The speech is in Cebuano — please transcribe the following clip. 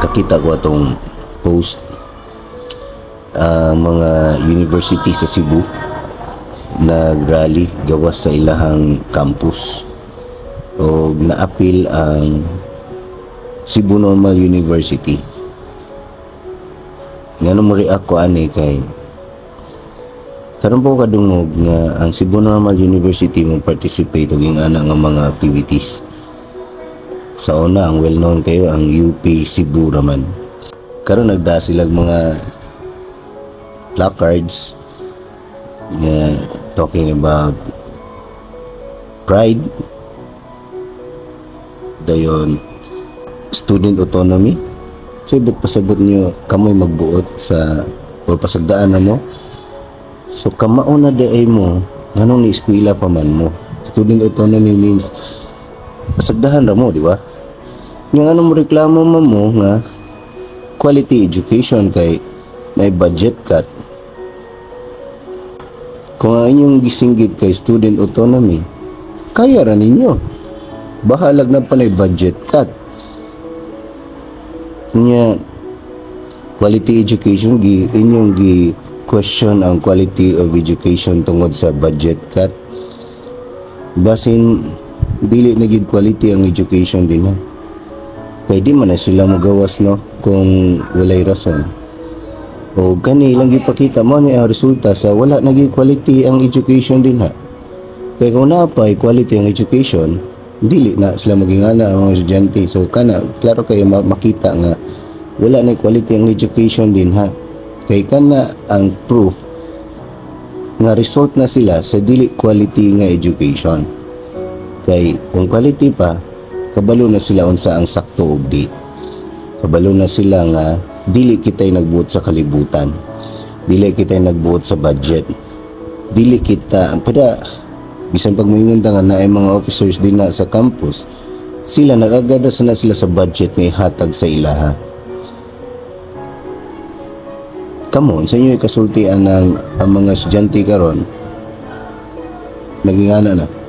Kakita ko atong post, ang mga university sa Cebu nag-rally gawas sa ilahang campus o naapil ang Cebu Normal University. Ngano mo react ko ani kay karon po kadungog nga ang Cebu Normal University mo participate og ingana nga mga activities. Sa una, ang well known kayo ang UP Cebu raman. Karon nagda sila mga placards nga talking about pride, dayon student autonomy. So ibot pasabot niyo kamoy magbuot sa o pasagdaan na mo. So kamao na diay mo, nganong ni eskwela pa man mo? Student autonomy means pasagdahan ra mo, di ba? Yung ano mo reklamo mo nga quality education kay na budget cut. Kung ang inyong gisinggit kay student autonomy, kaya ra ninyo. Bahalag na pa na budget cut. Nya quality education, gi inyong gi question ang quality of education tungod sa budget cut. Basin dili na gid quality ang education din ha. Kay di man na sila mogawas, no, kung walay rason. O gani ilang gipakita mo ni ang resulta sa wala na gid quality ang education din ha. Kay kung naa pa'y quality ang education, dili na sila magingana ang mga estudyante. So kana klaro kayo makita nga wala na quality ang education din ha. Kay kana ang proof nga result na sila sa dili quality nga education. Kay kung quality pa, kabalo na sila unsa ang sakto ug di. Kabalo na sila nga dili kita'y nagbuot sa kalibutan. Dili kita'y nagbuot sa budget. Dili kita, pero bisan pag moingon ta nga naay mga officers din na sa campus, sila nag-agada sa na sila sa budget nga ihatag sa ilaha. Kamo, sa inyo ikasultian ng ang mga estudyante karon nagingana na.